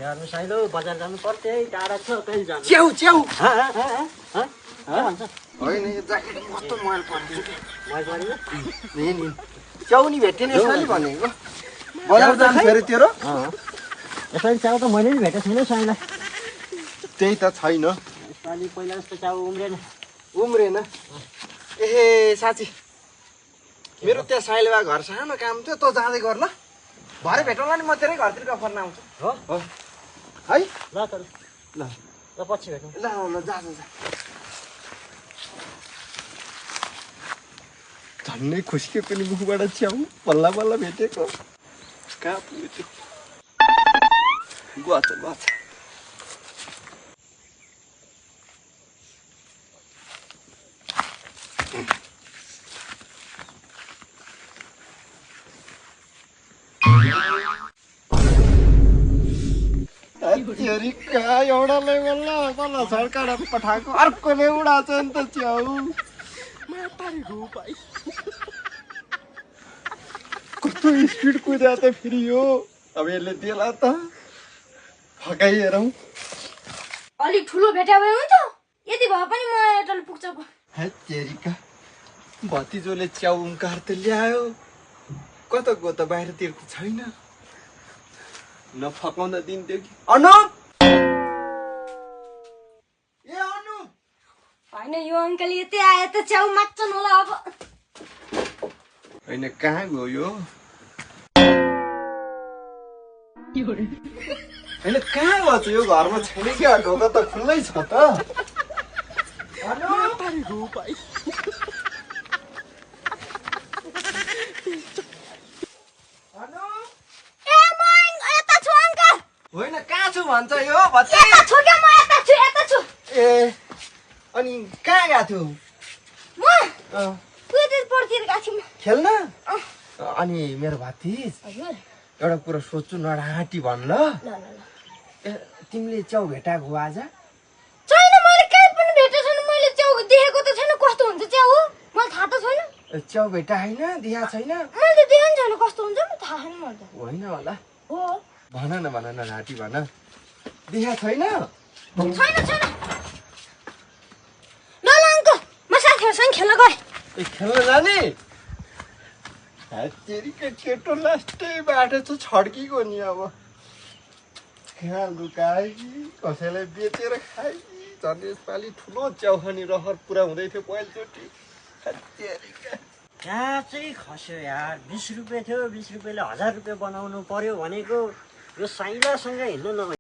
यार साइलो बजार जानु पर्थ्यो है, टाढा छ कहिले जानु? च्याउ च्याउ के भन्छ? होइन यो ज्याकेट कस्तो मैल पर्छ मैले परेन? नि च्याउ नि भेटेन यसले भनेको बजार जानु फेरि तेरो यसरी च्याउ त मैले नि भेटेको छैन साइलाई। त्यही त छैन यसपालि पहिला जस्तो च्याउ उम्रेन ए साँच्ची मेरो त्यहाँ साइलेबा घर सानो काम थियो तँ जाँदै गर ल भरे भेटौँला नि म तेरै घरतिर गफर्न आउँछु हो है ल त ल ल पछि भेटौँ। ल ल जा जा झन्डै खुस्के पनि मुखबाट च्याउ बल्ल बल्ल भेटेको कहाँ पुग्यो गुवाछ गुवाछ एउटाले बल्ल बल्ल सरकार पठाएको अर्कोले उडाछ नि त च्याउ कस्तो स्पिड कुद्या त फेरि यो अब यसले देला त फकाइहेरौँ अलिक ठुलो भेट्या भए हुन्छ यति भए पनि म एटल पुग्छ हेरिका भतिजोले च्याउ उम्कार त ल्यायो कताको त बाहिरतिर छैन नफकाउँदा दिन्थ्यो कि अनुप ए अनुप होइन यो अङ्कल यतै आए त च्याउ माग्छन् होला अब होइन कहाँ गयो होइन कहाँ गयो यो घरमा छैन क्या ढोका त खुल्लै छ त होइन कहाँ छु भन्छ यो ए अनि कहाँ गएको थियौ खेल्न अनि मेरो भतिज एउटा कुरा सोध्छु नडाँटी भन् ल ए तिमीले च्याउ भेटाएको हो आज च्याउ भेटा होइन दिया छैन होइन होला भन न घाँटी भन दिया छैन ए खेल्न जाने केटो लास्टै बाटो छ छड्किएको नि अब कहाँ लुकाए कि कसैलाई बेचेर खाए कि झन् यसपालि ठुलो च्याउ खाने रहर पुरा हुँदै थियो पहिलोचोटि कहाँ चाहिँ खस्यो यार 20 रुपियाँ थियो 20 रुपियाँले 1000 रुपियाँ बनाउनु पर्यो भनेको यो साइलासँग हिँड्नु नभए